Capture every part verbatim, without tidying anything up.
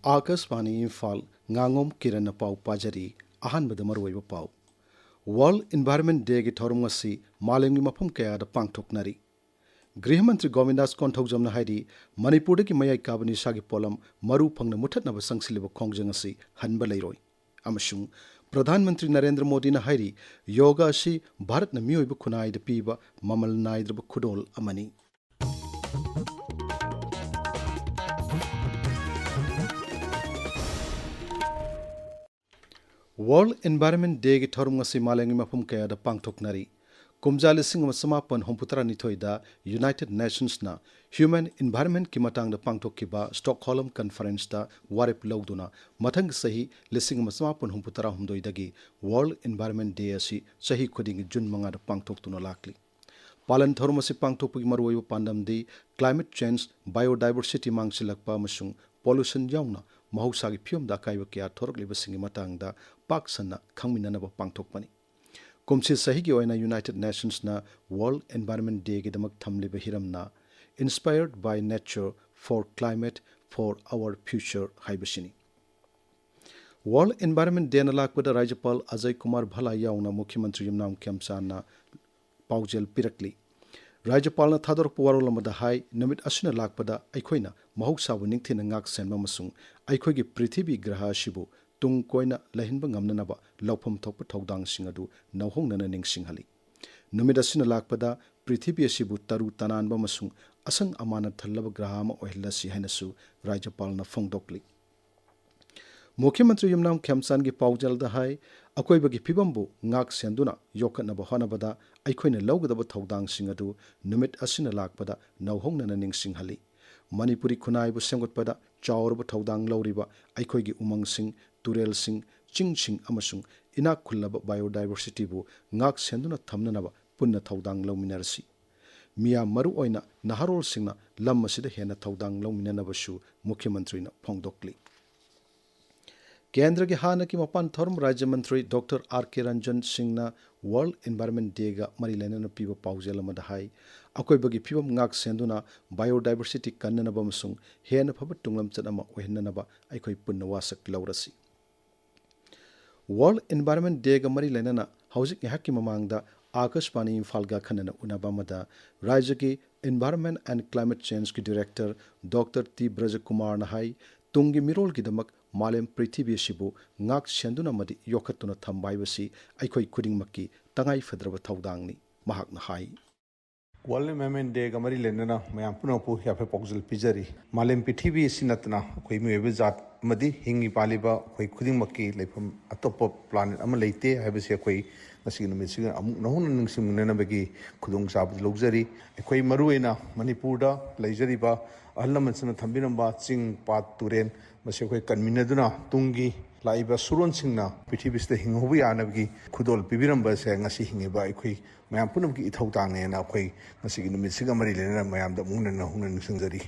ꯑꯥꯀꯥꯁꯕꯥꯅꯤ ꯏꯝꯐꯥꯜ, ꯉꯥꯉꯣꯝ ꯀꯤꯔꯟꯅ ꯄꯥꯎ ꯄꯥꯖꯔꯤ꯫ ꯑꯍꯥꯟꯕꯗ ꯃꯔꯨꯑꯣꯏꯕ ꯄꯥꯎ꯫ World Environment Dayꯒꯤ ꯊꯧꯔꯝ ꯉꯁꯤ ꯃꯥꯂꯦꯝꯒꯤ ꯃꯐꯝ ꯀꯌꯥꯗ ꯄꯥꯡꯊꯣꯛꯅꯔꯤ꯫ ꯒ꯭ꯔꯤꯍ ꯃꯟꯇ꯭ꯔꯤ ꯒꯣꯕꯤꯟꯗꯥꯁ ꯀꯣꯟꯊꯧꯖꯝꯅ ꯍꯥꯏꯔꯤ, ꯃꯅꯤꯄꯨꯔꯗꯒꯤ ꯃꯌꯥꯏ ꯀꯥꯕ ꯅꯤꯁꯥꯒꯤ ꯄꯣꯠꯂꯝ ꯃꯔꯨ ꯐꯪꯅ ꯃꯨꯊꯠꯅꯕ ꯆꯪꯁꯤꯜꯂꯤꯕ ꯈꯣꯡꯖꯪ ꯑꯁꯤ ꯍꯟꯕ ꯂꯩꯔꯣꯏ꯫ ꯑꯃꯁꯨꯡ ꯄ꯭ꯔꯙꯥꯟ ꯃꯟꯇ꯭ꯔꯤ ꯅꯔꯦꯟꯗ꯭ꯔ ꯃꯣꯗꯤꯅ ꯍꯥꯏꯔꯤ, ꯌꯣꯒꯥ ꯑꯁꯤ ꯚꯥꯔꯠꯅ ꯃꯤꯑꯣꯏꯕ ꯈꯨꯟꯅꯥꯏꯗ ꯄꯤꯕ ꯃꯃꯜ ꯅꯥꯏꯗ꯭ꯔꯕ ꯈꯨꯗꯣꯜ ꯑꯃꯅꯤ꯫ World Environment Dayꯒꯤ ꯊꯧꯔꯝ ꯉꯁꯤ ꯃꯥꯂꯦꯝꯒꯤ ꯃꯐꯝ ꯀꯌꯥꯗ ꯄꯥꯡꯊꯣꯛꯅꯔꯤ꯫ ꯀꯨꯝꯖꯥ ꯂꯤꯁꯤꯡ ꯑꯃ ꯆꯃꯥꯄꯟ ꯍꯨꯝꯐꯨꯇꯔꯥꯅꯤꯊꯣꯏꯗ United Nationsꯅ Human Environmentꯀꯤ ꯃꯇꯥꯡꯗ ꯄꯥꯡꯊꯣꯛꯈꯤꯕ Stockholm Conferenceꯇ ꯋꯥꯔꯦꯞ ꯂꯧꯗꯨꯅ ꯃꯊꯪꯒꯤ ꯆꯍꯤ ꯂꯤꯁꯤꯡ ꯑꯃ ꯆꯃꯥꯄꯟ ꯍꯨꯝꯐꯨꯇꯔꯥꯍꯨꯝꯗꯣꯏꯗꯒꯤ World Environment Day ꯑꯁꯤ ꯆꯍꯤ ꯈꯨꯗꯤꯡꯒꯤ ꯖꯨꯟ ꯃꯉꯥꯗ ꯄꯥꯡꯊꯣꯛꯇꯨꯅ ꯂꯥꯛꯂꯤ꯫ ꯄꯥꯂꯟ ꯊꯧꯔꯝ ꯑꯁꯤ ꯄꯥꯡꯊꯣꯛꯄꯒꯤ ꯃꯔꯨꯑꯣꯏꯕ ꯄꯥꯟꯗꯝꯗꯤ climate change, biodiversity ꯃꯥꯡꯁꯤꯜꯂꯛꯄ ꯑꯃꯁꯨꯡ pollution ꯌꯥꯎꯅ ꯃꯍꯧꯁꯥꯒꯤ ꯐꯤꯕꯝꯗ ꯑꯀꯥꯏꯕ ꯀꯌꯥ ꯊꯣꯔꯛꯂꯤꯕꯁꯤꯡꯒꯤ ꯃꯇꯥꯡꯗ ꯄꯥꯛ ꯁꯟꯅ ꯈꯪꯃꯤꯟꯅꯅꯕ ꯄꯥꯡꯊꯣꯛꯄꯅꯤ꯫ ꯀꯨꯝꯁꯤ ꯆꯍꯤꯒꯤ ꯑꯣꯏꯅ United Nationsꯅ World Environment Dayꯒꯤꯗꯃꯛ ꯊꯝꯂꯤꯕ ꯍꯤꯔꯝꯅ Inspired by Nature for Climate for Our Future ꯍꯥꯏꯕꯁꯤꯅꯤ꯫ World Environment Dayꯅ ꯂꯥꯛꯄꯗ ꯔꯥꯖ꯭ꯌꯄꯥꯜ ꯑꯖꯌ ꯀꯨꯃꯥꯔ ꯚꯜꯂꯥ ꯌꯥꯎꯅ ꯃꯨꯈ꯭ꯌ ꯃꯟꯇ꯭ꯔꯤ ꯌꯨꯝꯅꯥꯝ ꯈꯦꯝꯆꯥꯟꯅ ꯄꯥꯎꯖꯦꯜ ꯄꯤꯔꯛꯂꯤ꯫ ꯔꯥꯖ꯭ꯌꯄꯥꯜꯅ ꯊꯥꯗꯣꯔꯛꯄ ꯋꯥꯔꯣꯜ ꯑꯃꯗ ꯍꯥꯏ, ꯅꯨꯃꯤꯠ ꯑꯁꯤꯅ ꯂꯥꯛꯄꯗ ꯑꯩꯈꯣꯏꯅ ꯃꯍꯧꯁꯥꯕꯨ ꯅꯤꯡꯊꯤꯅ ꯉꯥꯛ ꯁꯦꯟꯕ ꯑꯃꯁꯨꯡ ꯑꯩꯈꯣꯏꯒꯤ ꯄ꯭ꯔꯤꯊꯤꯕꯤ ꯒ꯭ꯔꯍ ꯑꯁꯤꯕꯨ ꯇꯨꯡ ꯀꯣꯏꯅ ꯂꯩꯍꯟꯕ ꯉꯝꯅꯅꯕ ꯂꯧꯐꯝ ꯊꯣꯛꯄ ꯊꯧꯗꯥꯡꯁꯤꯡ ꯑꯗꯨ ꯅꯧꯍꯧꯅꯅ ꯅꯤꯡꯁꯤꯡꯍꯜꯂꯤ꯫ ꯅꯨꯃꯤꯠ ꯑꯁꯤꯅ ꯂꯥꯛꯄꯗ ꯄ꯭ꯔꯤꯊꯤꯕꯤ ꯑꯁꯤꯕꯨ ꯇꯔꯨ ꯇꯅꯥꯟꯕ ꯑꯃꯁꯨꯡ ꯑꯁꯪ ꯑꯃꯥꯟꯅ ꯊꯜꯂꯕ ꯒ꯭ꯔꯍ ꯑꯃ ꯑꯣꯏꯍꯜꯂꯁꯤ ꯍꯥꯏꯅꯁꯨ ꯔꯥꯖ꯭ꯌꯄꯥꯜꯅ ꯐꯣꯡꯗꯣꯛꯂꯤ꯫ ꯃꯨꯈ꯭ꯌ ꯃꯟꯇ꯭ꯔꯤ ꯌꯨꯝꯅꯥꯝ ꯈꯦꯝꯆꯥꯟꯒꯤ ꯄꯥꯎꯖꯦꯜꯗ ꯍꯥꯏ, ꯑꯀꯣꯏꯕꯒꯤ ꯐꯤꯕꯝꯕꯨ ꯉꯥꯛ ꯁꯦꯟꯗꯨꯅ ꯌꯣꯛꯈꯠꯅꯕ ꯍꯣꯠꯅꯕꯗ ꯑꯩꯈꯣꯏꯅ ꯂꯧꯒꯗꯕ ꯊꯧꯗꯥꯡꯁꯤꯡ ꯑꯗꯨ ꯅꯨꯃꯤꯠ ꯑꯁꯤꯅ ꯂꯥꯛꯄꯗ ꯅꯧꯍꯧꯅꯅ ꯅꯤꯡꯁꯤꯡꯍꯜꯂꯤ꯫ ꯃꯅꯤꯄꯨꯔꯤ ꯈꯨꯟꯅꯥꯏꯕꯨ ꯁꯦꯝꯒꯠꯄꯗ ꯆꯥꯎꯔꯕ ꯊꯧꯗꯥꯡ ꯂꯧꯔꯤꯕ ꯑꯩꯈꯣꯏꯒꯤ ꯎꯃꯪꯁꯤꯡ, ꯇꯨꯔꯦꯜꯁꯤꯡ, ꯆꯤꯡꯁꯤꯡ ꯑꯃꯁꯨꯡ ꯏꯅꯥꯛ ꯈꯨꯜꯂꯕ biodiversityꯕꯨ ꯉꯥꯛ ꯁꯦꯟꯗꯨꯅ ꯊꯝꯅꯅꯕ ꯄꯨꯟꯅ ꯊꯧꯗꯥꯡ ꯂꯧꯃꯤꯟꯅꯔꯁꯤ꯫ ꯃꯤꯌꯥꯝ ꯃꯔꯨꯑꯣꯏꯅ ꯅꯍꯥꯔꯣꯜꯁꯤꯡꯅ ꯂꯝ ꯑꯁꯤꯗ ꯍꯦꯟꯅ ꯊꯧꯗꯥꯡ ꯂꯧꯃꯤꯟꯅꯅꯕꯁꯨ ꯃꯨꯈ꯭ꯌ ꯃꯟꯇ꯭ꯔꯤꯅ ꯐꯣꯡꯗꯣꯛꯂꯤ꯫ ꯀꯦꯟꯗ꯭ꯔꯒꯤ ꯍꯥꯟꯅꯒꯤ ꯃꯄꯥꯟ ꯊꯧꯔꯝ ꯔꯥꯖ꯭ꯌ ꯃꯟꯇ꯭ꯔꯤ ꯗꯣꯛꯇꯔ ꯑꯥꯔ ꯀꯦ ꯔꯟꯖꯟ ꯁꯤꯡꯅ ꯋꯥꯔꯜꯗ ꯏꯟꯚꯥꯏꯔꯟꯃꯦꯟꯠ ꯗꯦꯒ ꯃꯔꯤ ꯂꯩꯅꯅ ꯄꯤꯕ ꯄꯥꯎꯖꯦꯜ ꯑꯃꯗ ꯍꯥꯏ, ꯑꯀꯣꯏꯕꯒꯤ ꯐꯤꯕꯝ ꯉꯥꯛ ꯁꯦꯟꯗꯨꯅ ꯕꯥꯏꯑꯣꯗꯥꯏꯕꯔꯁꯤꯇꯤ ꯀꯟꯅꯅꯕ ꯑꯃꯁꯨꯡ ꯍꯦꯟꯅ ꯐꯕ ꯇꯨꯡꯂꯝꯆꯠ ꯑꯃ ꯑꯣꯏꯍꯟꯅꯅꯕ ꯑꯩꯈꯣꯏ ꯄꯨꯟꯅ ꯋꯥꯁꯛ ꯂꯧꯔꯁꯤ꯫ ꯋꯥꯔꯜꯗ ꯏꯟꯚꯥꯏꯔꯟꯃꯦꯟꯠ ꯗꯦꯒ ꯃꯔꯤ ꯂꯩꯅꯅ ꯍꯧꯖꯤꯛ ꯉꯥꯏꯍꯥꯛꯀꯤ ꯃꯃꯥꯡꯗ ꯑꯥꯀꯥꯁꯕꯥꯅꯤ ꯏꯝꯐꯥꯜꯒ ꯈꯟꯅꯅ ꯎꯅꯕ ꯑꯃꯗ ꯔꯥꯖ꯭ꯌꯒꯤ ꯏꯟꯚꯥꯏꯔꯟꯃꯦꯟꯠ ꯑꯦꯟ ꯀ꯭ꯂꯥꯏꯃꯦꯠ ꯆꯦꯟꯖꯀꯤ ꯗꯤꯔꯦꯛꯇꯔ ꯗꯣꯛꯇꯔ ꯇꯤ ꯕ꯭ꯔꯖꯀꯨꯃꯥꯔꯅ ꯍꯥꯏ, ꯇꯨꯡꯒꯤ ꯃꯤꯔꯣꯜꯒꯤꯗꯃꯛ ꯃꯥꯂꯦꯝ ꯄ꯭ꯔꯤꯊꯤꯕꯤ ꯑꯁꯤꯕꯨ ꯉꯥꯛ ꯁꯦꯟꯗꯨꯅ ꯑꯃꯗꯤ ꯌꯣꯛꯈꯠꯇꯨꯅ ꯊꯝꯕ ꯍꯥꯏꯕꯁꯤ ꯑꯩꯈꯣꯏ ꯈꯨꯗꯤꯡꯃꯛꯀꯤ ꯇꯉꯥꯏꯐꯗ꯭ꯔꯕ ꯊꯧꯗꯥꯡꯅꯤ, ꯃꯍꯥꯛꯅ ꯍꯥꯏ꯫ ꯋꯥꯔꯜꯗ ꯏꯟꯚꯥꯏꯔꯟꯃꯦꯟꯠ ꯗꯦꯒ ꯃꯔꯤ ꯂꯩꯅꯅ ꯃꯌꯥꯝ ꯄꯨꯝꯅꯃꯛꯄꯨ ꯌꯥꯏꯐ ꯄꯥꯎꯖꯦꯜ ꯄꯤꯖꯔꯤ꯫ ꯃꯥꯂꯦꯝ ꯄ꯭ꯔꯤꯊꯤꯕꯤ ꯑꯁꯤ ꯅꯠꯇꯅ ꯑꯩꯈꯣꯏ ꯃꯤꯑꯣꯏꯕ ꯖꯥꯠ ꯑꯃꯗꯤ ꯍꯤꯡꯉꯤ ꯄꯥꯜꯂꯤꯕ ꯑꯩꯈꯣꯏ ꯈꯨꯗꯤꯡꯃꯛꯀꯤ ꯂꯩꯐꯝ ꯑꯇꯣꯞꯄ ꯄ꯭ꯂꯥꯅꯦꯠ ꯑꯃ ꯂꯩꯇꯦ ꯍꯥꯏꯕꯁꯤ ꯑꯩꯈꯣꯏ ꯉꯁꯤꯒꯤ ꯅꯨꯃꯤꯠꯁꯤꯗ ꯑꯃꯨꯛ ꯅꯧꯅ ꯅꯤꯡꯁꯤꯡꯃꯤꯟꯅꯅꯕꯒꯤ ꯈꯨꯗꯣꯡꯆꯥꯕꯗꯨ ꯂꯧꯖꯔꯤ꯫ ꯑꯩꯈꯣꯏ ꯃꯔꯨꯑꯣꯏꯅ ꯃꯅꯤꯄꯨꯔꯗ ꯂꯩꯖꯔꯤꯕ ꯑꯍꯜ ꯂꯃꯟꯁꯤꯡꯅ ꯊꯝꯕꯤꯔꯝꯕ ꯆꯤꯡ, ꯄꯥꯠ, ꯇꯨꯔꯦꯜ, ꯃꯁꯤ ꯑꯩꯈꯣꯏ ꯀꯟꯃꯤꯟꯅꯗꯨꯅ ꯇꯨꯡꯒꯤ ꯂꯥꯛꯏꯕ ꯁꯨꯔꯣꯟꯁꯤꯡꯅ ꯄ꯭ꯔꯤꯊꯤꯕꯤꯁꯤꯗ ꯍꯤꯡꯍꯧꯕ ꯌꯥꯅꯕꯒꯤ ꯈꯨꯗꯣꯜ ꯄꯤꯕꯤꯔꯝꯕ ꯑꯁꯦ ꯉꯁꯤ ꯍꯤꯡꯉꯤꯕ ꯑꯩꯈꯣꯏ ꯃꯌꯥꯝ ꯄꯨꯝꯅꯃꯛꯀꯤ ꯏꯊꯧ ꯇꯥꯡꯅꯦꯅ ꯑꯩꯈꯣꯏ ꯉꯁꯤꯒꯤ ꯅꯨꯃꯤꯠꯁꯤꯒ ꯃꯔꯤ ꯂꯩꯅꯅ ꯃꯌꯥꯝꯗ ꯑꯃꯨꯛ ꯍꯟꯅ ꯍꯧꯅ ꯅꯤꯡꯁꯤꯡꯖꯔꯤ꯫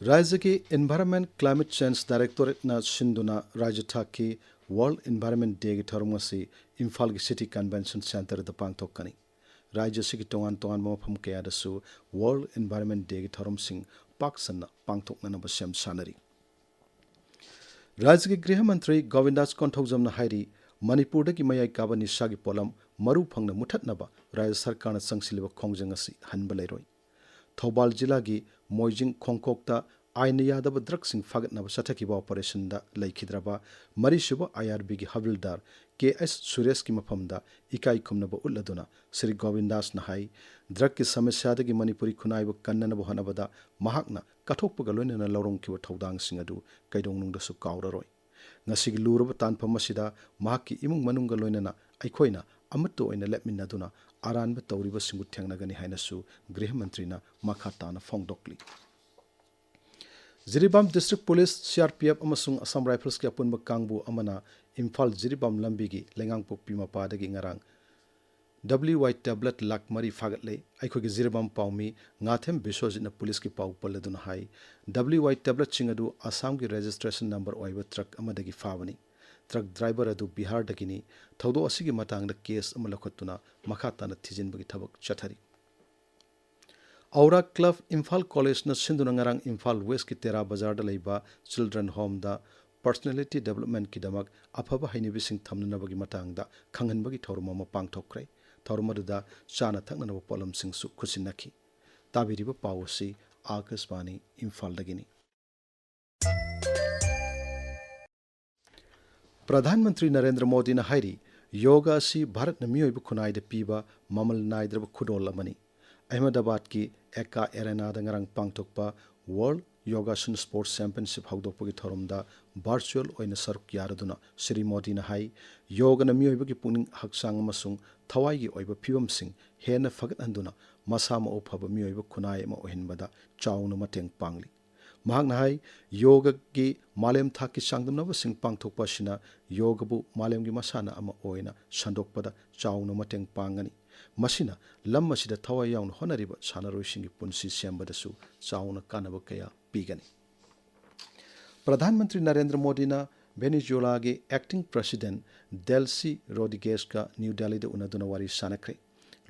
ꯔꯥꯖ꯭ꯌꯒꯤ ꯏꯟꯚꯥꯏꯔꯟꯃꯦꯟꯠ ꯀ꯭ꯂꯥꯏꯃꯦꯠ ꯆꯦꯟꯖ ꯗꯥꯏꯔꯦꯛꯇꯣꯔꯦꯠꯅ ꯁꯤꯟꯗꯨꯅ ꯔꯥꯖ꯭ꯌ ꯊꯥꯛꯀꯤ ꯋꯥꯔꯜꯗ ꯏꯟꯚꯥꯏꯔꯟꯃꯦꯟꯠ ꯗꯦꯒꯤ ꯊꯧꯔꯝ ꯑꯁꯤ ꯏꯝꯐꯥꯜꯒꯤ ꯁꯤꯇꯤ ꯀꯟꯚꯦꯟꯁꯟ ꯁꯦꯟꯇꯔꯗ ꯄꯥꯡꯊꯣꯛꯀꯅꯤ꯫ ꯔꯥꯖ꯭ꯌ ꯑꯁꯤꯒꯤ ꯇꯣꯉꯥꯟ ꯇꯣꯉꯥꯟꯕ ꯃꯐꯝ ꯀꯌꯥꯗꯁꯨ ꯋꯥꯔꯜꯗ ꯏꯟꯚꯥꯏꯔꯟꯃꯦꯟꯠ ꯗꯦꯒꯤ ꯊꯧꯔꯝꯁꯤꯡ ꯄꯥꯛ ꯁꯟꯅ ꯄꯥꯡꯊꯣꯛꯅꯅꯕ ꯁꯦꯝ ꯁꯥꯅꯔꯤ꯫ ꯔꯥꯖ꯭ꯌꯒꯤ ꯒ꯭ꯔꯤꯍ ꯃꯟꯇ꯭ꯔꯤ ꯒꯣꯕꯤꯟꯗꯥꯁ ꯀꯣꯟꯊꯧꯖꯝꯅ ꯍꯥꯏꯔꯤ, ꯃꯅꯤꯄꯨꯔꯗꯒꯤ ꯃꯌꯥꯏ ꯀꯥꯕ ꯅꯤꯁꯥꯒꯤ ꯄꯣꯠꯂꯝ ꯃꯔꯨ ꯐꯪꯅ ꯃꯨꯊꯠꯅꯕ ꯔꯥꯖ꯭ꯌ ꯁꯔꯀꯥꯔꯅ ꯆꯪꯁꯤꯜꯂꯤꯕ ꯈꯣꯡꯖꯪ ꯑꯁꯤ ꯍꯟꯕ ꯂꯩꯔꯣꯏ꯫ ꯊꯧꯕꯥꯜ ꯖꯤꯂꯥꯒꯤ ꯃꯣꯏꯖꯤꯡ ꯈꯣꯡꯈꯣꯛꯇ ꯑꯥꯏꯟꯅ ꯌꯥꯗꯕ ꯗ꯭ꯔꯒꯁꯤꯡ ꯐꯥꯒꯠꯅꯕ ꯆꯠꯊꯈꯤꯕ ꯑꯣꯄꯔꯦꯁꯟꯗ ꯂꯩꯈꯤꯗ꯭ꯔꯕ ꯃꯔꯤꯁꯨꯕ ꯑꯥꯏ ꯑꯥꯔ ꯕꯤꯒꯤ ꯍꯕꯤꯜꯗꯥꯔ ꯀꯦ ꯑꯦꯁ ꯁꯨꯔꯦꯁꯀꯤ ꯃꯐꯝꯗ ꯏꯀꯥꯏ ꯈꯨꯝꯅꯕ ꯎꯠꯂꯗꯨꯅ ꯁ꯭ꯔꯤ ꯒꯣꯕꯤꯟꯗꯥꯁꯅ ꯍꯥꯏ, ꯗ꯭ꯔꯒꯀꯤ ꯁꯃꯁ꯭ꯌꯥꯗꯒꯤ ꯃꯅꯤꯄꯨꯔꯤ ꯈꯨꯟꯅꯥꯏꯕꯨ ꯀꯟꯅꯅꯕ ꯍꯣꯠꯅꯕꯗ ꯃꯍꯥꯛꯅ ꯀꯠꯊꯣꯛꯄꯒ ꯂꯣꯏꯅꯅ ꯂꯧꯔꯝꯈꯤꯕ ꯊꯧꯗꯥꯡꯁꯤꯡ ꯑꯗꯨ ꯀꯩꯗꯧꯅꯨꯡꯗꯁꯨ ꯀꯥꯎꯔꯔꯣꯏ꯫ ꯉꯁꯤꯒꯤ ꯂꯨꯔꯕ ꯇꯥꯟꯐꯝ ꯑꯁꯤꯗ ꯃꯍꯥꯛꯀꯤ ꯏꯃꯨꯡ ꯃꯅꯨꯡꯒ ꯂꯣꯏꯅꯅ ꯑꯩꯈꯣꯏꯅ ꯑꯃꯠꯇ ꯑꯣꯏꯅ ꯂꯦꯞꯃꯤꯟꯅꯗꯨꯅ ꯑꯔꯥꯟꯕ ꯇꯧꯔꯤꯕꯁꯤꯡꯕꯨ ꯊꯦꯡꯅꯒꯅꯤ ꯍꯥꯏꯅꯁꯨ ꯒ꯭ꯔꯤꯍ ꯃꯟꯇ꯭ꯔꯤꯅ ꯃꯈꯥ ꯇꯥꯅ ꯐꯣꯡꯗꯣꯛꯂꯤ꯫ Jiribam district police, C R P F ꯑꯃꯁꯨꯡ ꯑꯁꯥꯝ ꯔꯥꯏꯐꯜꯁꯀꯤ ꯑꯄꯨꯟꯕ ꯀꯥꯡꯕꯨ ꯑꯃꯅ ꯏꯝꯐꯥꯜ ꯖꯤꯔꯤꯕꯥꯝ ꯂꯝꯕꯤꯒꯤ ꯂꯩꯉꯥꯡꯄꯣꯛꯄꯤ ꯃꯄꯥꯗꯒꯤ ꯉꯔꯥꯡ ꯗꯕ꯭ꯂꯤꯌꯨ ꯋꯥꯏ ꯇꯦꯕ꯭ꯂꯦꯠ ꯂꯥꯈ ꯃꯔꯤ ꯐꯥꯒꯠꯂꯦ꯫ ꯑꯩꯈꯣꯏꯒꯤ ꯖꯤꯔꯤꯕꯥꯝ ꯄꯥꯎꯃꯤ ꯉꯥꯊꯦꯝ ꯕꯤꯁ꯭ꯋꯖꯤꯠꯅ ꯄꯨꯂꯤꯁꯀꯤ ꯄꯥꯎ ꯄꯜꯂꯗꯨꯅ ꯍꯥꯏ, ꯗꯕ꯭ꯂꯤꯌꯨ ꯋꯥꯏ ꯇꯦꯕ꯭ꯂꯦꯠꯁꯤꯡ ꯑꯗꯨ ꯑꯁꯥꯝꯒꯤ ꯔꯦꯖꯤꯁꯇ꯭ꯔꯦꯁꯟ ꯅꯝꯕꯔ ꯑꯣꯏꯕ ꯇ꯭ꯔꯛ ꯑꯃꯗꯒꯤ ꯐꯥꯕꯅꯤ꯫ ꯇ꯭ꯔꯛ ꯗ꯭ꯔꯥꯏꯚꯔ ꯑꯗꯨ ꯕꯤꯍꯥꯔꯗꯒꯤꯅꯤ꯫ ꯊꯧꯗꯣꯛ ꯑꯁꯤꯒꯤ ꯃꯇꯥꯡꯗ ꯀꯦꯁ ꯑꯃ ꯂꯧꯈꯠꯇꯨꯅ ꯃꯈꯥ ꯇꯥꯅ ꯊꯤꯖꯤꯟꯕꯒꯤ ꯊꯕꯛ ꯆꯠꯊꯔꯤ꯫ ꯑꯧꯔꯥ ꯀ꯭ꯂꯕ ꯏꯝꯐꯥꯜ ꯀꯣꯂꯦꯖꯅ ꯁꯤꯟꯗꯨꯅ ꯉꯔꯥꯡ ꯏꯝꯐꯥꯜ ꯋꯦꯁꯀꯤ ꯇꯦꯔꯥ ꯕꯖꯥꯔꯗ ꯂꯩꯕ ꯆꯤꯜꯗ꯭ꯔꯦꯟ ꯍꯣꯝꯗ ꯄꯔꯁꯅꯦꯂꯤꯇꯤ ꯗꯦꯕꯂꯞꯃꯦꯟꯠꯀꯤꯗꯃꯛ ꯑꯐꯕ ꯍꯩꯅꯕꯤꯁꯤꯡ ꯊꯝꯅꯅꯕꯒꯤ ꯃꯇꯥꯡꯗ ꯈꯪꯍꯟꯕꯒꯤ ꯊꯧꯔꯝ ꯑꯃ ꯄꯥꯡꯊꯣꯛꯈ꯭ꯔꯦ꯫ ꯊꯧꯔꯝ ꯑꯗꯨꯗ ꯆꯥꯅ ꯊꯛꯅꯅꯕ ꯄꯣꯠꯂꯝꯁꯤꯡꯁꯨ ꯈꯨꯠꯁꯤꯟꯅꯈꯤ꯫ ꯇꯥꯕꯤꯔꯤꯕ ꯄꯥꯎ ꯑꯁꯤ ꯑꯥꯀꯥꯁꯕꯥꯅꯤ ꯏꯝꯐꯥꯜꯗꯒꯤꯅꯤ꯫ ꯄ꯭ꯔꯙꯥꯟ ꯃꯟꯇ꯭ꯔꯤ ꯅꯔꯦꯟꯗ꯭ꯔ ꯃꯣꯗꯤꯅ ꯍꯥꯏꯔꯤ, ꯌꯣꯒꯥ ꯑꯁꯤ ꯚꯥꯔꯠꯅ ꯃꯤꯑꯣꯏꯕ ꯈꯨꯟꯅꯥꯏꯗ ꯄꯤꯕ ꯃꯃꯜ ꯅꯥꯏꯗ꯭ꯔꯕ ꯈꯨꯗꯣꯜ ꯑꯃꯅꯤ꯫ ꯑꯍꯃꯦꯗꯥꯕꯥꯗꯀꯤ ꯑꯦꯀꯥ ꯑꯦꯔꯦꯅꯥꯗ ꯉꯔꯥꯡ ꯄꯥꯡꯊꯣꯛꯄ ꯋꯥꯔꯜꯗ ꯌꯣꯒꯥꯁꯟ ꯁ꯭ꯄꯣꯔꯠꯁ ꯆꯦꯝꯄꯤꯌꯟꯁꯤꯞ ꯍꯧꯗꯣꯛꯄꯒꯤ ꯊꯧꯔꯝꯗ ꯚꯔꯆꯨꯑꯦꯜ ꯑꯣꯏꯅ ꯁꯔꯨꯛ ꯌꯥꯔꯗꯨꯅ ꯁ꯭ꯔꯤ ꯃꯣꯗꯤꯅ ꯍꯥꯏ, ꯌꯣꯒꯅ ꯃꯤꯑꯣꯏꯕꯒꯤ ꯄꯨꯛꯅꯤꯡ, ꯍꯛꯆꯥꯡ ꯑꯃꯁꯨꯡ ꯊꯋꯥꯏꯒꯤ ꯑꯣꯏꯕ ꯐꯤꯚꯝꯁꯤꯡ ꯍꯦꯟꯅ ꯐꯒꯠꯍꯟꯗꯨꯅ ꯃꯁꯥ ꯃꯎ ꯐꯕ ꯃꯤꯑꯣꯏꯕ ꯈꯨꯟꯅꯥꯏ ꯑꯃ ꯑꯣꯏꯍꯟꯕꯗ ꯆꯥꯎꯅ ꯃꯇꯦꯡ ꯄꯥꯡꯂꯤ꯫ ꯃꯍꯥꯛꯅ ꯍꯥꯏ, ꯌꯣꯒꯒꯤ ꯃꯥꯂꯦꯝ ꯊꯥꯛꯀꯤ ꯆꯥꯡꯗꯝꯅꯕꯁꯤꯡ ꯄꯥꯡꯊꯣꯛꯄ ꯑꯁꯤꯅ ꯌꯣꯒꯕꯨ ꯃꯥꯂꯦꯝꯒꯤ ꯃꯁꯥꯟꯅ ꯑꯃ ꯑꯣꯏꯅ ꯁꯟꯗꯣꯛꯄꯗ ꯆꯥꯎꯅ ꯃꯇꯦꯡ ꯄꯥꯡꯒꯅꯤ꯫ ꯃꯁꯤꯅ ꯂꯝ ꯑꯁꯤꯗ ꯊꯋꯥꯏ ꯌꯥꯎꯅ ꯍꯣꯠꯅꯔꯤꯕ ꯁꯥꯟꯅꯔꯣꯏꯁꯤꯡꯒꯤ ꯄꯨꯟꯁꯤ ꯁꯦꯝꯕꯗꯁꯨ ꯆꯥꯎꯅ ꯀꯥꯟꯅꯕ ꯀꯌꯥ ꯄꯤꯒꯅꯤ꯫ ꯄ꯭ꯔꯙꯥꯟ ꯃꯟꯇ꯭ꯔꯤ ꯅꯔꯦꯟꯗ꯭ꯔ ꯃꯣꯗꯤꯅ ꯚꯦꯅꯤꯖꯨꯂꯥꯒꯤ ꯑꯦꯛꯇꯤꯡ ꯄ꯭ꯔꯁꯤꯗꯦꯟꯠ ꯗꯦꯜꯁꯤ ꯔꯣꯗ꯭ꯔꯤꯒꯦꯁꯀ ꯅ꯭ꯌꯨ ꯗꯦꯜꯂꯤꯗ ꯎꯅꯗꯨꯅ ꯋꯥꯔꯤ ꯁꯥꯅꯈ꯭ꯔꯦ꯫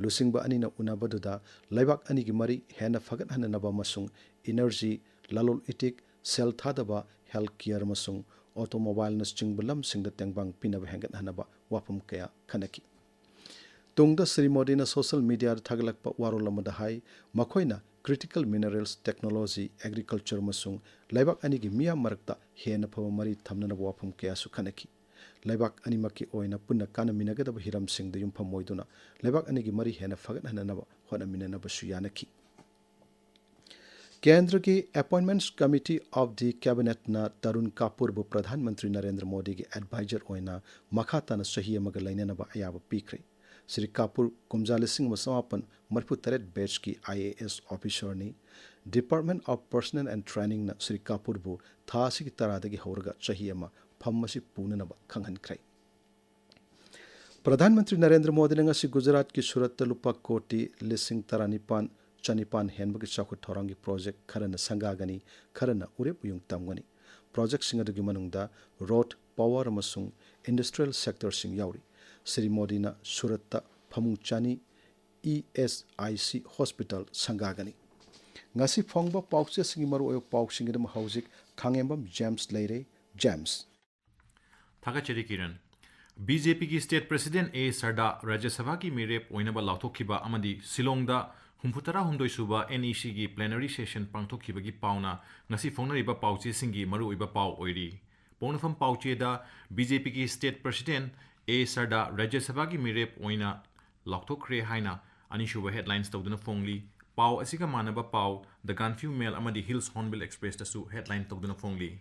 ꯂꯨꯆꯤꯡꯕ ꯑꯅꯤꯅ ꯎꯅꯕꯗꯨꯗ ꯂꯩꯕꯥꯛ ꯑꯅꯤꯒꯤ ꯃꯔꯤ ꯍꯦꯟꯅ ꯐꯒꯠꯍꯟꯅꯅꯕ ꯑꯃꯁꯨꯡ ꯏꯅꯔꯖꯤ, ꯂꯂꯣꯜ ꯏꯇꯤꯛ, ꯁꯦꯜ ꯊꯥꯗꯕ, ꯍꯦꯜꯊ ꯀꯦꯌꯔ ꯑꯃꯁꯨꯡ ꯑꯣꯇꯣꯃꯣꯕꯥꯏꯜꯅꯆꯤꯡꯕ ꯂꯝꯁꯤꯡꯗ ꯇꯦꯡꯕꯥꯡ ꯄꯤꯅꯕ ꯍꯦꯟꯒꯠꯍꯟꯅꯕ ꯋꯥꯐꯝ ꯀꯌꯥ ꯈꯟꯅꯈꯤ꯫ ꯇꯨꯡꯗ ꯁ꯭ꯔꯤ ꯃꯣꯗꯤꯅ ꯁꯣꯁꯤꯌꯦꯜ ꯃꯤꯗꯤꯌꯥꯗ ꯊꯥꯒꯠꯂꯛꯄ ꯋꯥꯔꯣꯜ ꯑꯃꯗ ꯍꯥꯏ, ꯃꯈꯣꯏꯅ ꯀ꯭ꯔꯤꯇꯤꯀꯦꯜ ꯃꯤꯅꯔꯦꯜꯁ, ꯇꯦꯛꯅꯣꯂꯣꯖꯤ, ꯑꯦꯒ꯭ꯔꯤꯀꯜꯆꯔ ꯑꯃꯁꯨꯡ ꯂꯩꯕꯥꯛ ꯑꯅꯤꯒꯤ ꯃꯤꯌꯥꯝ ꯃꯔꯛꯇ ꯍꯦꯟꯅ ꯐꯕ ꯃꯔꯤ ꯊꯝꯅꯅꯕ ꯋꯥꯐꯝ ꯀꯌꯥꯁꯨ ꯈꯟꯅꯈꯤ꯫ ꯂꯩꯕꯥꯛ ꯑꯅꯤꯃꯛꯀꯤ ꯑꯣꯏꯅ ꯄꯨꯟꯅ ꯀꯥꯟꯅꯃꯤꯟꯅꯒꯗꯕ ꯍꯤꯔꯝꯁꯤꯡꯗ ꯌꯨꯝꯐꯝ ꯑꯣꯏꯗꯨꯅ ꯂꯩꯕꯥꯛ ꯑꯅꯤꯒꯤ ꯃꯔꯤ ꯍꯦꯟꯅ ꯐꯒꯠꯍꯟꯅꯅꯕ ꯍꯣꯠꯅꯃꯤꯟꯅꯅꯕꯁꯨ ꯌꯥꯅꯈꯤ꯫ ꯀꯦꯟꯗ꯭ꯔꯒꯤ Appointments Committee of the Cabinetꯅ Tarun ꯀꯥꯄꯨꯔꯕꯨ Pradhan Mantri Narendra ꯃꯣꯗꯤꯒꯤ ꯑꯦꯗꯚꯥꯏꯖꯔ ꯑꯣꯏꯅ ꯃꯈꯥ ꯇꯥꯅ ꯆꯍꯤ ꯑꯃꯒ ꯂꯩꯅꯅꯕ ꯑꯌꯥꯕ ꯄꯤꯈ꯭ꯔꯦ꯫ ꯁ꯭ꯔꯤ ꯀꯥꯄꯨꯔ ꯀꯨꯝꯖꯥ ꯂꯤꯁꯤꯡ ꯑꯃ ꯆꯃꯥꯄꯟ ꯃꯔꯤꯐꯨ ꯇꯔꯦꯠ ꯕꯦꯆꯀꯤ I A S ꯑꯣꯐꯤꯁꯔꯅꯤ꯫ Department of Personnel and Trainingꯅ Shri ꯀꯥꯄꯨꯔꯕꯨ ꯊꯥ ꯑꯁꯤꯒꯤ ꯇꯔꯥꯗꯒꯤ ꯍꯧꯔꯒ ꯆꯍꯤ ꯑꯃ ꯐꯝ ꯑꯁꯤ ꯄꯨꯅꯅꯕ ꯈꯪꯍꯟꯈ꯭ꯔꯦ꯫ ꯄ꯭ꯔꯙꯥꯟ ꯃꯟꯇ꯭ꯔꯤ ꯅꯔꯦꯟꯗ꯭ꯔ ꯃꯣꯗꯤꯅ ꯉꯁꯤ ꯒꯨꯖꯔꯥꯠꯀꯤ ꯁꯨꯔꯠꯇ ꯂꯨꯄꯥ ꯀꯣꯇꯤ ꯂꯤꯁꯤꯡ ꯇꯔꯥꯅꯤꯄꯥꯟ ꯆꯅꯤꯄꯥꯟ ꯍꯦꯟꯕꯒꯤ ꯆꯥꯎꯈꯠ ꯊꯧꯔꯥꯡꯒꯤ ꯄ꯭ꯔꯣꯖꯦꯛ ꯈꯔꯅ ꯁꯪꯒꯥꯒꯅꯤ, ꯈꯔꯅ ꯎꯔꯦꯞ ꯎꯌꯨꯡ ꯇꯝꯒꯅꯤ꯫ ꯄ꯭ꯔꯣꯖꯦꯛꯁꯤꯡ ꯑꯗꯨꯒꯤ ꯃꯅꯨꯡꯗ ꯔꯣꯗ, ꯄꯥꯋꯔ ꯑꯃꯁꯨꯡ ꯏꯟꯗꯁꯇ꯭ꯔꯤꯌꯦꯜ ꯁꯦꯛꯇꯔꯁꯤꯡ ꯌꯥꯎꯔꯤ꯫ ꯁ꯭ꯔꯤ ꯃꯣꯗꯤꯅ ꯁꯨꯔꯠꯇ ꯐꯃꯨꯡ ꯆꯅꯤ E S I C hospital ꯁꯪꯒꯥꯒꯅꯤ꯫ ꯉꯁꯤ ꯐꯣꯡꯕ ꯄꯥꯎꯆꯦꯁꯤꯡꯒꯤ ꯃꯔꯨꯑꯣꯏꯕ ꯄꯥꯎꯁꯤꯡꯒꯤꯗꯃꯛ ꯍꯧꯖꯤꯛ ꯈꯥꯉꯦꯝꯕꯝ ꯖꯦꯝꯁ ꯂꯩꯔꯦ꯫ ꯖꯦꯝꯁ꯫ ꯊꯥꯒꯠꯆꯔꯤ ꯀꯤꯔꯟ꯫ ꯕꯤ ꯖꯦ ꯄꯤꯒꯤ ꯁ꯭ꯇꯦꯠ ꯄ꯭ꯔꯦꯁꯤꯗꯦꯟꯠ ꯑꯦ ꯁꯔꯗꯥ ꯔꯥꯖ꯭ꯌ ꯁꯚꯥꯒꯤ ꯃꯤꯔꯦꯞ ꯑꯣꯏꯅꯕ ꯂꯥꯎꯊꯣꯛꯈꯤꯕ ꯑꯃꯗꯤ ꯁꯤꯂꯣꯡꯗ ꯍꯨꯝꯐꯨꯇꯔꯥ ꯍꯨꯝꯗꯣꯏ ꯁꯨꯕ ꯑꯦꯟ ꯏ ꯁꯤꯒꯤ ꯄ꯭ꯂꯦꯅꯔꯤ ꯁꯦꯁꯟ ꯄꯥꯡꯊꯣꯛꯈꯤꯕꯒꯤ ꯄꯥꯎꯅ ꯉꯁꯤ ꯐꯣꯡꯅꯔꯤꯕ ꯄꯥꯎꯆꯦꯁꯤꯡꯒꯤ ꯃꯔꯨꯑꯣꯏꯕ ꯄꯥꯎ ꯑꯣꯏꯔꯤ꯫ ꯄꯣꯛꯅꯐꯝ ꯄꯥꯎꯆꯦꯗ ꯕꯤ ꯖꯦ ꯄꯤꯒꯤ ꯁ꯭ꯇꯦꯠ ꯄ꯭ꯔꯦꯁꯤꯗꯦꯟꯠ ꯑꯦ ꯁꯔꯗꯥ ꯔꯥꯖ꯭ꯌ ꯁꯚꯥꯒꯤ ꯃꯤꯔꯦꯞ ꯑꯣꯏꯅ ꯂꯥꯎꯊꯣꯛꯈ꯭ꯔꯦ ꯍꯥꯏꯅ ꯑꯅꯤꯁꯨꯕ ꯍꯦꯗꯂꯥꯏꯟꯁ ꯇꯧꯗꯨꯅ ꯐꯣꯡꯂꯤ꯫ ꯄꯥꯎ ꯑꯁꯤꯒ ꯃꯥꯟꯅꯕ ꯄꯥꯎ ꯗ ꯒꯥꯟꯐꯤꯌꯨ ꯃꯦꯜ ꯑꯃꯗꯤ ꯍꯤꯜꯁ ꯍꯣꯔꯟꯕꯤꯜ ꯑꯦꯛꯁꯄ꯭ꯔꯦꯁꯇꯁꯨ ꯍꯦꯗꯂꯥꯏꯟ ꯇꯧꯗꯨꯅ ꯐꯣꯡꯂꯤ꯫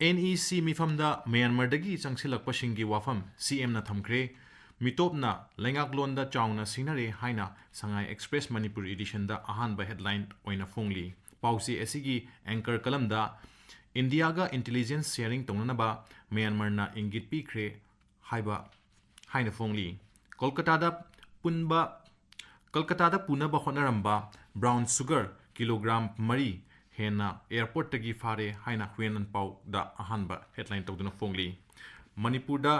ꯑꯦꯟ ꯏ ꯁꯤ ꯃꯤꯐꯝꯗ ꯃ꯭ꯌꯥꯟꯃꯥꯔꯗꯒꯤ ꯆꯪꯁꯤꯜꯂꯛꯄꯁꯤꯡꯒꯤ ꯋꯥꯐꯝ ꯁꯤ ꯑꯦꯝꯅ ꯊꯝꯈ꯭ꯔꯦ꯫ ꯃꯤꯇꯣꯞꯅ ꯂꯩꯉꯥꯛꯂꯣꯟꯗ ꯆꯥꯎꯅ ꯁꯤꯡꯅꯔꯦ ꯍꯥꯏꯅ ꯁꯉꯥꯏ ꯑꯦꯛꯁꯄ꯭ꯔꯦꯁ ꯃꯅꯤꯄꯨꯔ ꯏꯗꯤꯁꯟꯗ ꯑꯍꯥꯟꯕ ꯍꯦꯗꯂꯥꯏꯟ ꯑꯣꯏꯅ ꯐꯣꯡꯂꯤ꯫ ꯄꯥꯎꯆꯦ ꯑꯁꯤꯒꯤ ꯑꯦꯡꯀꯔ ꯀꯂꯝꯗ ꯏꯟꯗꯤꯌꯥꯒ ꯏꯟꯇꯦꯂꯤꯖꯦꯟꯁ ꯁꯦꯌꯔꯤꯡ ꯇꯧꯅꯅꯕ ꯃ꯭ꯌꯥꯟꯃꯥꯔꯅ ꯏꯪꯒꯤꯠ ꯄꯤꯈ꯭ꯔꯦ ꯍꯥꯏꯕ ꯍꯥꯏꯅ ꯐꯣꯡꯂꯤ꯫ ꯀꯣꯜꯀꯇꯥꯗ ꯄꯨꯟꯕ, ꯀꯜꯀꯇꯥꯗ ꯄꯨꯅꯕ ꯍꯣꯠꯅꯔꯝꯕ ꯕ꯭ꯔꯥꯎꯟ ꯁꯨꯒꯔ ꯀꯤꯂꯣꯒ꯭ꯔꯥꯝ ꯃꯔꯤ ꯍꯦꯟꯅ ꯑꯦꯌꯔꯄꯣꯔꯠꯇꯒꯤ ꯐꯥꯔꯦ ꯍꯥꯏꯅ ꯍꯨꯌꯦꯟ ꯑꯟꯄꯥꯎꯗ ꯑꯍꯥꯟꯕ ꯍꯦꯗꯂꯥꯏꯟ ꯇꯧꯗꯨꯅ ꯐꯣꯡꯂꯤ꯫ ꯃꯅꯤꯄꯨꯔꯗ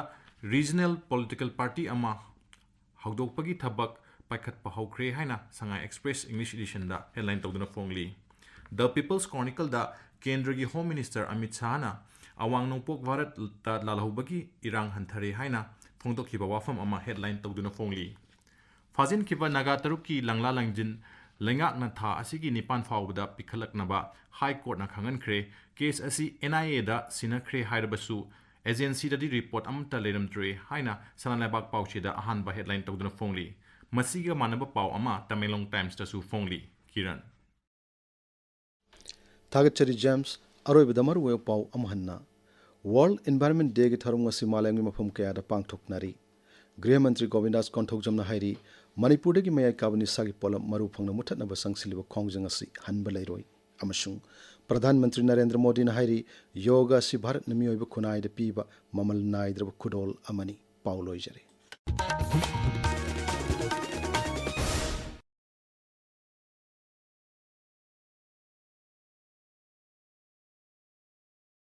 ꯔꯤꯖꯅꯦꯜ ꯄꯣꯂꯤꯇꯤꯀꯦꯜ ꯄꯥꯔꯇꯤ ꯑꯃ ꯍꯧꯗꯣꯛꯄꯒꯤ ꯊꯕꯛ ꯄꯥꯏꯈꯠꯄ ꯍꯧꯈ꯭ꯔꯦ ꯍꯥꯏꯅ ꯁꯉꯥꯏ ꯑꯦꯛꯁꯄ꯭ꯔꯦꯁ ꯏꯪꯂꯤꯁ ꯏꯗꯤꯁꯟꯗ ꯍꯦꯗꯂꯥꯏꯟ ꯇꯧꯗꯨꯅ ꯐꯣꯡꯂꯤ꯫ ꯗ ꯄꯤꯄꯜꯁ ꯀ꯭ꯔꯣꯅꯤꯀꯜꯗ ꯀꯦꯟꯗ꯭ꯔꯒꯤ ꯍꯣꯝ ꯃꯤꯅꯤꯁꯇꯔ ꯑꯃꯤꯠ ꯁꯥꯍꯅ ꯑꯋꯥꯡ ꯅꯣꯡꯄꯣꯛ ꯚꯥꯔꯠꯇ ꯂꯥꯜꯍꯧꯕꯒꯤ ꯏꯔꯥꯡ ꯍꯟꯊꯔꯦ ꯍꯥꯏꯅ ꯐꯣꯡꯗꯣꯛꯈꯤꯕ ꯋꯥꯐꯝ ꯑꯃ ꯍꯦꯗꯂꯥꯏꯟ ꯇꯧꯗꯨꯅ ꯐꯣꯡꯂꯤ꯫ ꯐꯥꯖꯤꯟꯈꯤꯕ ꯅꯥꯒꯥ ꯇꯔꯨꯛꯀꯤ ꯂꯪꯂꯥ ꯂꯪꯖꯤꯟ ꯂꯩꯉꯥꯛꯅ ꯊꯥ ꯑꯁꯤꯒꯤ ꯅꯤꯄꯥꯟ ꯐꯥꯎꯕꯗ ꯄꯤꯈꯠꯂꯛꯅꯕ ꯍꯥꯏ ꯀꯣꯔꯠꯅ ꯈꯪꯍꯟꯈ꯭ꯔꯦ꯫ ꯀꯦꯁ ꯑꯁꯤ ꯑꯦꯟ ꯑꯥꯏ ꯑꯦꯗ ꯁꯤꯟꯅꯈ꯭ꯔꯦ ꯍꯥꯏꯔꯕꯁꯨ, ꯑꯦꯖꯦꯟꯁꯤꯗꯗꯤ ꯔꯤꯄꯣꯔꯠ ꯑꯃꯠꯇ ꯂꯩꯔꯝꯗ꯭ꯔꯦ ꯍꯥꯏꯅ ꯁꯅꯥ ꯂꯩꯕꯥꯛ ꯄꯥꯎꯆꯦꯗ ꯑꯍꯥꯟꯕ ꯍꯦꯗꯂꯥꯏꯟ ꯇꯧꯗꯨꯅ ꯐꯣꯡꯂꯤ꯫ ꯃꯁꯤꯒ ꯃꯥꯟꯅꯕ ꯄꯥꯎ ꯑꯃ ꯇꯃꯦꯡꯂꯣꯡ ꯇꯥꯏꯝꯁꯇꯁꯨ ꯐꯣꯡꯂꯤ꯫ ꯀꯤꯔꯟ꯫ ꯊꯥꯒꯠꯆꯔꯤ ꯖꯦꯝꯁ꯫ ꯑꯔꯣꯏꯕꯗ ꯃꯔꯨꯑꯣꯏꯕ ꯄꯥꯎ ꯑꯃꯨꯛ ꯍꯟꯅ꯫ ꯋꯥꯔꯜꯗ ꯏꯟꯚꯥꯏꯔꯟꯃꯦꯟ ꯗꯦꯒꯤ ꯊꯧꯔꯝ ꯉꯁꯤ ꯃꯥꯂꯦꯝꯒꯤ ꯃꯐꯝ ꯀꯌꯥꯗ ꯄꯥꯡꯊꯣꯛꯅꯔꯤ꯫ ꯒ꯭ꯔꯤꯍ ꯃꯟꯇ꯭ꯔꯤ ꯒꯣꯕꯤꯟꯗꯥꯁ ꯀꯣꯟꯊꯧꯖꯝꯅ ꯍꯥꯏꯔꯤ, ꯃꯅꯤꯄꯨꯔꯗꯒꯤ ꯃꯌꯥꯏ ꯀꯥꯕ ꯅꯤꯁꯥꯒꯤ ꯄꯣꯠꯂꯝ ꯃꯔꯨ ꯐꯪꯅ ꯃꯨꯊꯠꯅꯕ ꯆꯪꯁꯤꯜꯂꯤꯕ ꯈꯣꯡꯖꯪ ꯑꯁꯤ ꯍꯟꯕ ꯂꯩꯔꯣꯏ꯫ ꯑꯃꯁꯨꯡ ꯄ꯭ꯔꯙꯥꯟ ꯃꯟꯇ꯭ꯔꯤ ꯅꯔꯦꯟꯗ꯭ꯔ ꯃꯣꯗꯤꯅ ꯍꯥꯏꯔꯤ, ꯌꯣꯒ ꯑꯁꯤ ꯚꯥꯔꯠꯅ ꯃꯤꯑꯣꯏꯕ ꯈꯨꯟꯅꯥꯏꯗ ꯄꯤꯕ ꯃꯃꯜ ꯅꯥꯏꯗ꯭ꯔꯕ ꯈꯨꯗꯣꯜ ꯑꯃꯅꯤ꯫ ꯄꯥꯎ ꯂꯣꯏꯖꯔꯦ꯫